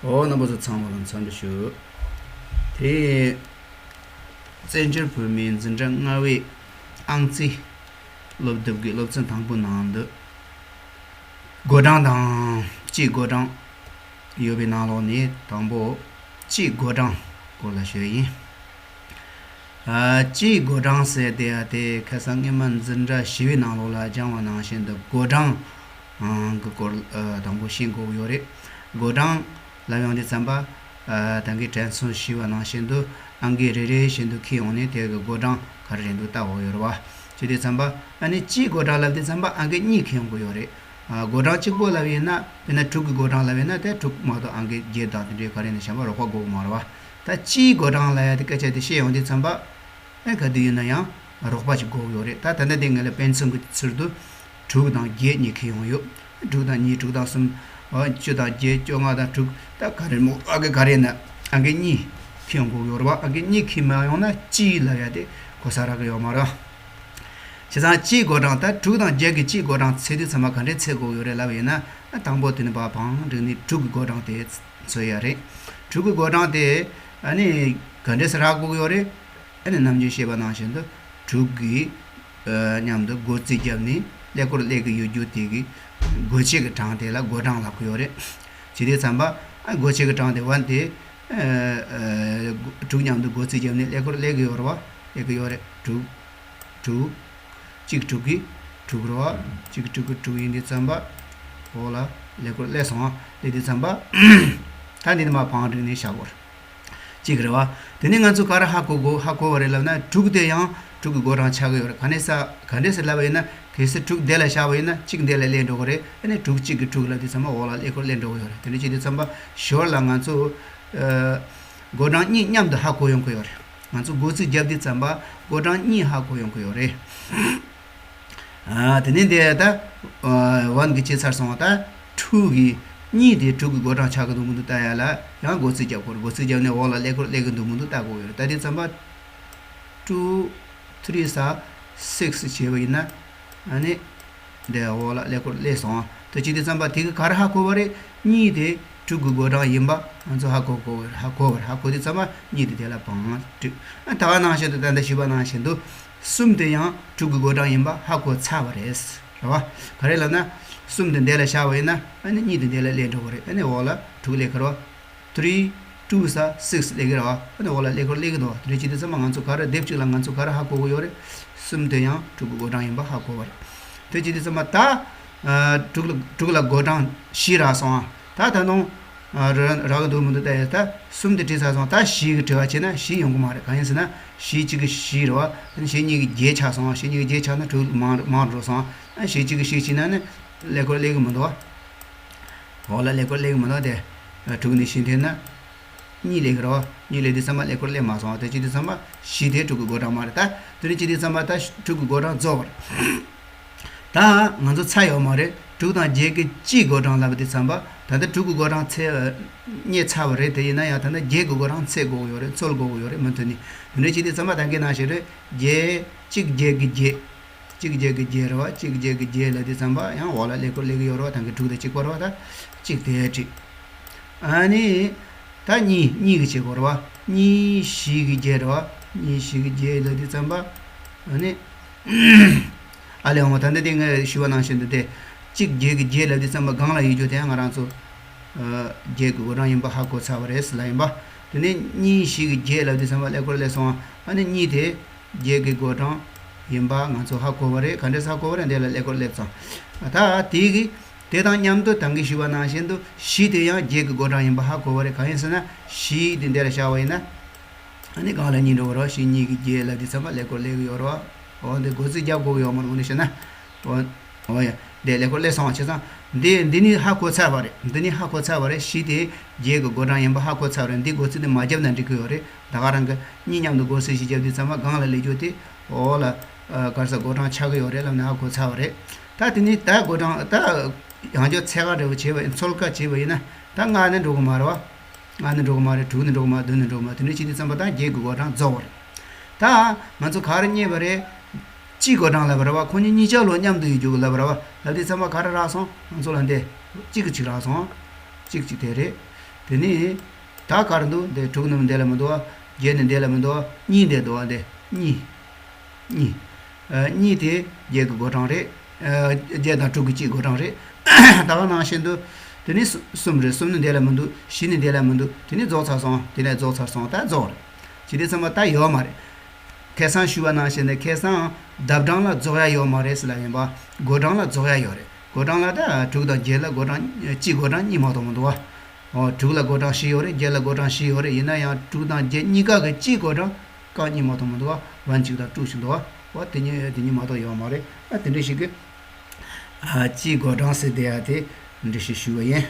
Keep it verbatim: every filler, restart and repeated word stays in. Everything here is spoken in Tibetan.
ཨོ། རྣམ་པ་ཚོ་ཚང་མ་ལ་འཚམས་འདྲི་ཞུ། དེ། བཙན་བྱོལ་བོད་མིའི་འཛིན་གྲྭ་ལྔ་པའི་ཨང་རྩིས་སློབ་དེབ་ཀྱི་སློབ་ཚན་དང་པོའི་ནང་དུ། བགོ་གྲངས་དང་། སྤྱིའི་བགོ་གྲངས་ཡོད་པའི་ནང་ལོགས་ནས་དང་པོ། སྤྱིའི་བགོ་གྲངས་སྐོར་ལ་ཞུ་ཡ་ཡིན། ཨ། སྤྱིའི་བགོ་གྲངས་ཟེར་དེ་ཡ་དེ་ཁ་སང་སྔོན་མ་འཛིན་གྲྭ་བཞི་པའི་ནང་ལོགས་ལ་སྦྱངས་པ་ནང་བཞིན་དུ་བགོ་གྲངས་ཨང་གི་སྐོར། ཨ། དང་པོ་ཤེས་དགོས་ཀྱི་ཡོད་རེད། བགོ་གྲངས་ལབ་ཡོང་དུས་ཙམ་པ། ཨ། ད་གིན་དྲན་གསོ་ཞུས་པ་ནང་བཞིན་དུ་ཨང་ཀི་རེ་རེ་བཞིན་དུ་འཁྱེར་ཡོང་ནས་དེ་གི་བགོ་གྲངས་ག་རེ་རེད་འདུག་ལྟ་དགོས་ཡོད་རེད་བ། བྱས་དུས་ཙམ་པ་ཨ་ནི་སྤྱིའི་བགོ་གྲངས་ལབ་དུས་ཙམ་པ་ཨང་ཀི་གཉིས་འཁྱེར་ཡོང་དགོས་ཡོད་རེད། ཨ། བགོ་གྲངས་གཅིག་པོ་ལབ་ཡིན་ན། དཔེར་ན་དྲུག་གི་བགོ་གྲངས་ལབ་ཡིན་ན་དེ་དྲུག་མ་གཏོགས་ཨང་ཀི་བརྒྱད་དང་དེ་འདྲའི་ག་རེ་ནས་གཞན་པ་རོགས་པ་དགོས་ཀྱི་མ་རེད་བ། ད་སྤྱིའི་བགོ་གྲངས་ལབ་ཡ་དེ་སྐད་ཆ་དེ་བཤད་ཡོང་དུས་ཙམ་པ། ཨེ། ག་དུས་ཡིན་ན་ཡང་རོགས་པ་ཞིག་དགོས་ཀྱི་ཡོད་རེད། ད་ད་ལྟ་དེ་ངས་ལ་དཔེ་མཚོན་གྱི་ཚུལ་དུ། དྲུག་དང་བརྒྱད་གཉིས་འཁྱེར་ཡོང་ཡོད། དྲུག་དང་གཉིས། དྲུག་དང་གསུམ། ཨ། བཅུ་དང་བརྒྱད། བཅོ་ལྔ་དང་དྲུག། ད་ག་རེ་མོ། ཨང་ཀི་ག་རེ་ན་ཨང་ཀི་གཉིས་འཁྱེར་ཡོང་དགོས་ཀྱི་ཡོད་རེད་བ། ཨང་ཀི་གཉིས་འཁྱེར་མ་ཡོང་ན་སྤྱིའི་ལབ་ཡ་དེ་གོ་ས་རག་གི་ཡོད་མ་རེད། བྱས་ཙང་སྤྱིའི་བགོ་གྲངས། ད་དྲུག་དང་བརྒྱད་ཀྱི་སྤྱིའི་བགོ་གྲངས་འཚོལ་དུས་ཙམ་པ་ག་འདྲས་འཚོལ་དགོས་ཡོད་རེད་ལབ་ཡིན་ན། དང་པོ་དེ་ནི་བ་བང་སྒྲིག་ནས་དྲུག་གི་བགོ་གྲངས་དེ་འཚོལ་ཡ་རེད། དྲུག་གི་བགོ་གྲངས་དེ་ཨ་ནི་ག་འདྲས་སེ་རག་དགོས་ཀྱི་ཡོད་རེད། ཨ་ནི་ནམ་རྒྱུན་བཤད་པ་ནང་བཞིན་དུ་དྲུག་གི་ཨ་མཉམ་དུ་བགོ་རྩིས་བརྒྱབ་ནས་ཀླད་ཀོར་སླེབས་ཀྱི་ཡོད་རྒྱུ་དེ་གི་བགོ་བྱེད་ཀྱི་གྲངས་དེ་ལ་བགོ་གྲངས་ལབ་ཀྱི་ཡོད་རེད། བྱས་དུས་ཙམ་པ་ཨ་བགོ་བྱེད་ཀྱི་གྲངས་དེ་བ་དེ། ཨ། ཨ། དྲུག་མཉམ་དུ་བགོ་རྩིས་བརྒྱབ་ནས་ཀླད་ཀོར་སླེབས་ཀྱི་ཡོད་རེད་བ། སླེབས་ཀྱི་ཡོད་རེད། དྲུག་དྲུག་གཅིག་དྲུག་གི་དྲུག་རེད་བ། གཅིག་དྲུག་གི་དྲུག་ཡིན་དུས་ཙམ་པ། འོག་ལ་ཀླད་ཀོར་སླེབས་སོང་བ། སླེབས་དུས་ཙམ་པ། ད་འདི་ནི་མ་བང་སྒྲིག་ནས་བཞག་དགོས་རེད། གཅིག་རེད་བ། དེ་ནས་ང་ཚོ་ག་རེ་ཧ་གོ་དགོས། ཧ་གོ་བ་རེད་ལབ་ན། དྲུག་དེ་ཡང་དྲུག་གི་བགོ་གྲངས་ཆགས་ཀྱི་ཡོད་རེད། ག་ནས་ས། ག་འདྲས་སེ་ལབ་པ་ཡིན་ན། གལ་སྲིད་དྲུག་འདི་ལ་བཞག་པ་ཡིན་ན་གཅིག་འདི་ལ་སླེབས་འགྲོ་གི་རེད། ཨ་ནི་དྲུག་གཅིག་གི་དྲུག་ལབ་དུས་ཙམ་པ་འོག་ལ་ཀླད་ཀོར་སླེབས་འགྲོ་གི་ཡོད་རེད། དེ་འདྲ་བྱེད་དུས་ཙམ་པ་ཞོར་ལ་ང་ཚོ། ཨ། བགོ་གྲངས་གཉིས་མཉམ་དུ་ཧ་གོ་ཡོང་གི་ཡོད་རེད། ང་ཚོ་བགོ་རྩིས་བརྒྱབ་དུས་ཙམ་པ་བགོ་གྲངས་གཉིས་ཧ་གོ་ཡོང་གི་ཡོད་རེད། ཨ། དེ་ནས་དེ་ད། ཨ། ཝན་གི་བྱས་ཚར་སོང་བ། ད་ཊུ་གི་གཉིས་དེ་དྲུག་གི་བགོ་གྲངས་ཆགས་ཀྱི་འདུག་མི་འདུག་ལྟ་ཡ་ལ་ཡང་བགོ་རྩིས་རྒྱག་དགོས་རེད། བགོ་རྩིས་རྒྱབ་ནས་འོག་ལ་ཀླད་ཀོར་སླེབས་ཀྱི་འདུག་མི་འདུག་ལྟ་དགོས་ཡོད་རེད། ད་དེ་ཙམ་པ་ཊུ། ཐི་རི་ས། སིག་སི་བྱས་པ་ཡིན་ན། ཨ་ནི། དེ་འོག་ལ་ཀླད་ཀོར་སླེབས་སོང་། དེ་བྱེད་དུས་ཙམ་པ་དེ་གི་ག་རེ་ཧ་གོ་བ་རེད། གཉིས་དེ་དྲུག་གི་བགོ་གྲངས་ཡིན་པ་ང་ཚོ་ཧ་གོ་གོ་བ་རེད། ཧ་གོ་བ་རེད། ཧ་གོ་དུས་ཙམ་པ་གཉིས་དེ་དེ་ལ་བང་སྒྲིག་ཨ། ད་ག་ནང་བཞིན་དུ་ད་ལྟ་ཞུས་པ་ནང་བཞིན་དུ། གསུམ་དེ་ཡང་དྲུག་གི་བགོ་གྲངས་ཡིན་པ་ཧ་གོ་ཚར་བ་རེད། རེད་བ། ག་རེ་ལབ་ན། གསུམ་དེ་འདི་ལ་བཞག་པ་ཡིན་ན། ཨ་ནི་གཉིས་དེ་འདི་ལ་སླེབས་འགྲོ་གི་རེད། ཨ་ནི་འོག་ལ་དྲུག་སླེབས་ཀྱི་རེད་བ། ཐི་རི། ཊུ་ས། སིག་སི་སླེབས་ཀྱི་རེད་བ། ཨ་ནི་འོག་ལ་ཀླད་ཀོར་སླེབས་ཀྱི་འདུག་བ། དེ་འདྲ་བྱེད་དུས་ཙམ་པ་ང་ཚོ་ག་རེ། དེབ་གཅིག་ལ་ང་ཚོ་ག་རེ་ཧ་གོ་གི་ཡོད་རེད། གསུམ་དེ་ཡང་དྲུག་གི་བགོ་གྲངས་ཡིན་པ་ཧ་གོ་བ་རེད། དེ་བྱེད་དུས་ཙམ་པ་ད། ཨ། དྲུག་ལ། དྲུག་ལ་བགོ་གྲངས་བཞི་རག་སོང་ཨ། ད་ད་དུང་། ཨ། ར། རག་གི་འདུག་མི་འདུག་ལྟ་ཡ། ད་གསུམ་དེ་བྲིས་ཚར་སོང་། ད་བཞི་གི་དྲི་བ་བྱས་ན་བཞི་ཡོང་གི་མ་རེད། གང་ཡིན་ཟེར་ན་བཞི་གཅིག་གི་བཞི་རེད་བ། ཨ་ནི་བཞི་གཉིས་ཀྱི་བརྒྱད་ཆགས་སོང་། བཞི་གཉིས་ཀྱི་བརྒྱད་ཆགས་ན་དྲུག་མང་། མང་འགྲོ་སོང་། ཨ། བཞི་གཅིག་གི་བཞི་བྱས་ན་ནི་ཀླད་ཀོར་སླེབས་ཀྱི་མི་འདུག་བ། འོག་ལ་ཀླད་ཀོར་སླེབས་ཀྱི་མི་འདུག་དེ། དྲུག་ནས་བཞི་འཐེན་ན། གཉིས་སླེབས་ཀྱི་རེད་བ། གཉིས་སླེབས་དུས་ཙམ་པ་ཀླད་ཀོར་སླེབས་མ་སོང་བ། དེ་བྱེད་དུས་ཙམ་པ་བཞི་དེ་དྲུག་གི་བགོ་གྲངས་མ་རེད། ད་དེ་འདྲ་བྱེད་དུས་ཙམ་པ་ད་དྲུག་གི་བགོ་གྲངས་རྫོགས་པ་རེད། ད་ང་ཚོ་ཚར་ཡོད་མ་རེད། དྲུག་དང་བརྒྱད་ཀྱི་སྤྱིའི་བགོ་གྲངས་ལབ་པ་དེ་ཙམ་པ། ད་ལྟ་དྲུག་གི་བགོ་གྲངས་ཚར། རྙེད་ཚར་བ་རེད། དེ་ཡིན་ན་ཡང་ད་ལྟ་བརྒྱད་ཀྱི་བགོ་གྲངས་འཚོལ་དགོས་ཀྱི་ཡོད་རེད། འཚོལ་དགོས་ཀྱི་ཡོད་རེད། མུ་མཐུད་ནས། དེ་འདྲ་བྱེད་དུས་ཙམ་པ་ད་གིན་ནང་བཞིན་རེད། བརྒྱད། གཅིག་བརྒྱད་ཀྱི་བརྒྱད། གཅིག་བརྒྱད་ཀྱི་བརྒྱད་རེད་བ། གཅིག་བརྒྱད་ཀྱི་བརྒྱད་ལབ་དུས་ཙམ་པ་ཡང་འོག་ལ་ཀླད་ཀོར་སླེབས་ཀྱི་ཡོད་རེད་བ། ད་གིན་དྲུག་དང་གཅིག་པ་རེད་བ། ད་གཅིག་དེ་བྲིས། ཨ་ནི། ད་གཉིས། གཉིས་ཀྱི་བྱེད་སྒོ་རེད་བ། གཉིས་བཞི་གི་བརྒྱད་རེད་བ། གཉིས་བཞི་གི་བརྒྱད་ལབ་དུས་ཙམ་པ། ཨ་ནི། ཨ་ལས་འོང་བ། ད་ལྟ་དེ་ངས་ཞུས་པ་ནང་བཞིན་དུ་དེ། གཅིག་བརྒྱད་ཀྱི་བརྒྱད་ལབ་དུས་ཙམ་པ་སྒང་ལ་ཡོད་རྒྱུ་དེ་ཡང་ང་རང་ཚོ། ཨ། བརྒྱད་ཀྱི་བགོ་གྲངས་ཡིན་པ་ཧ་གོ་ཚར་བ་རེད་ཟེར་ལབ་ཡིན་པ། དེ་ནས་གཉིས་བཞི་གི་བརྒྱད་ལབ་དུས་ཙམ་པ་ཀླད་ཀོར་སླེབས་སོང་བ། ཨ་ནི་གཉིས་དེ། བརྒྱད་ཀྱི་བགོ་གྲངས་ཡིན་པ་ང་ཚོ་ཧ་གོ་བ་རེད། ག་འདྲས་ཧ་གོ་བ་རེད། འདི་ལ་ཀླད་ཀོར་སླེབས་ཙང་། ད་དེ་གི། དེ་དང་མཉམ་དུ་ད་གིན་ཞུས་པ་ནང་བཞིན་དུ་བཞི་དེ་ཡང་བརྒྱད་ཀྱི་བགོ་གྲངས་ཡིན་པ་ཧ་གོ་བ་རེད། གང་ཡིན་ཟེར་ན་བཞི་དེ་འདི་ལ་བཞག་པ་ཡིན་ན། ཨ་ནི་སྒང་ལ་གཉིས་འགྲོ་བ་རེད། བཞི་གཉིས་ཀྱི་བརྒྱད་ལབ་དུས་ཙམ་པ་ཀླད་ཀོར་སླེབས་ཀྱི་ཡོད་རེད་བ། འོ་འདི་བགོ་རྩིས་རྒྱག་དགོས་ཀྱི་ཡོད་མ་རེད། འོ་ནི་བྱས་ན། འོ། འོ་ཡ། འདི་ཀླད་ཀོར་སླེབས་སོང་བ། བྱས་ཙང་། འདི་འདི་ནི་ཧ་གོ་ཚར་བ་རེད། འདི་ནི་ཧ་གོ་ཚར་བ་རེད། བཞི་དེ་བརྒྱད་ཀྱི་བགོ་གྲངས་ཡིན་པ་ཧ་གོ་ཚར་བ་རེད། འདི་བགོ་རྩིས་དེ་མ་བརྒྱབ་ན་འགྲིག་གི་ཡོད་རེད། ད་ག་རང་གི་གཉིས་མཉམ་དུ་བགོ་རྩིས་ཤིག་བརྒྱབ་དུས་ཙམ་པ་སྒང་ལ་སླེབས་རྒྱུ་དེ། འོ་ལ། ཨ། ག་རེ་ཟེར། བགོ་གྲངས་ཆགས་ཀྱི་ཡོད་རེད་ལབ་ནས་ཧ་གོ་ཚར་བ་རེད། ད་དེ་ནི་ད་བགོ་གྲངས་ད། ཡང་བསྐྱར་འཚོལ་ག་འདྲ་བོ་བྱས་པ་ཡིན། འཚོལ་ག་བྱས་པ་ཡིན་ན་ད་ལྔ་ནི་འགྲོ་གི་མ་རེད་བ། ལྔ་ནི་འགྲོ་གི་མ་རེད། དྲུག་ནི་འགྲོ་གི་མ་རེད། བདུན་ནི་འགྲོ་གི་མ་རེད། དེ་འདྲ་བྱེད་དུས་ཙམ་པ་ད་བརྒྱད་ཀྱི་བགོ་གྲངས་རྫོགས་པ་རེད། ད་ང་ཚོ་ག་རེ་རྙེད་པ་རེད། སྤྱིའི་བགོ་གྲངས་ལབ་པ་རེད་བ། ཁོ་གཉིས་གཉིས་ཆ་ལོ་མཉམ་དུ་ཡོད་རྒྱུ་གི་ལབ་པ་རེད་བ། ལབ་དུས་ཙམ་པ་ག་རེ་རག་སོང་། ང་ཚོ་ལ་འདི། གཅིག་གི་གཅིག་རག་སོང་། གཅིག་གཅིག་དེ་རེད། དེ་ནས་ད་ག་རེ་འདུག་འདི་དྲུག་ནི་འདི་ལ་མི་འདུག་བ། བརྒྱད་ནི་འདི་ལ་མི་འདུག་བ། གཉིས་འདི་འདུག་བ། འདི་གཉིས། གཉིས། ཨ། གཉིས་དེ་བརྒྱད་ཀྱི་བགོད་གྲངས་རེད། ཨ། བརྒྱད་དང་དྲུག་གི་གཅིག་བགོད་གྲངས་རེད། ད་ག་ནང་བཞིན་དུ། དེ་ནས་གསུམ་རེད། གསུམ་ནི་འདི་ལ་མི་འདུག་བཞི་ནི་འདི་ལ་མི་འདུག་དེ་ནས་རྫོགས་ཚར་སོང་། དེ་ནས་རྫོགས་ཚར་སོང་། ད་རྫོགས་རེད། ཇི་སྟེ་ཚང་མ་ད་ཡོད་མ་རེད། ཁ་སང་ཞུས་པ་ནང་བཞིན་ནས་ཁ་སང་ལྡབ་གྲངས་ལ་རྫོགས་ཡ་ཡོད་མ་རེད་ཟེར་ལབ་ཡིན་པ། བགོད་གྲངས་ལ་རྫོགས་ཡ་ཡོད་རེད། བགོད་གྲངས་ལ་ད་དྲུག་དང་བརྒྱད་ལ་བགོད་གྲངས་གཅིག་བགོད་གྲངས་གཉིས་མ་གཏོགས་མི་འདུག་བ། འོ། དྲུག་ལ་བགོད་གྲངས་བཞི་ཡོད་རེད། བརྒྱད་ལ་བགོད་གྲངས་བཞི་ཡོད་རེད། ཡིན་ན་ཡང་དྲུག་དང་བརྒྱད་གཉིས་ཀ་གི་གཅིག་བགོད་གྲངས་རྐང་གཉིས་མ་གཏོགས་མི་འདུག་བ། བན་གཅིག་དང་དྲུག་ཅིག་འདུག་བ། འོ། དེ་གཉིས་དེ་གཉིས་མ་གཏོགས་ཡོད་མ་རེད། ཨ། དེ་འདྲ་ཞིག་གི། ཨ། གཅིག་བགོད་གྲངས་ཟེར་དེ་ཡ་དེ་འདྲ་ཞིག་ཞུས་པ་ཡིན།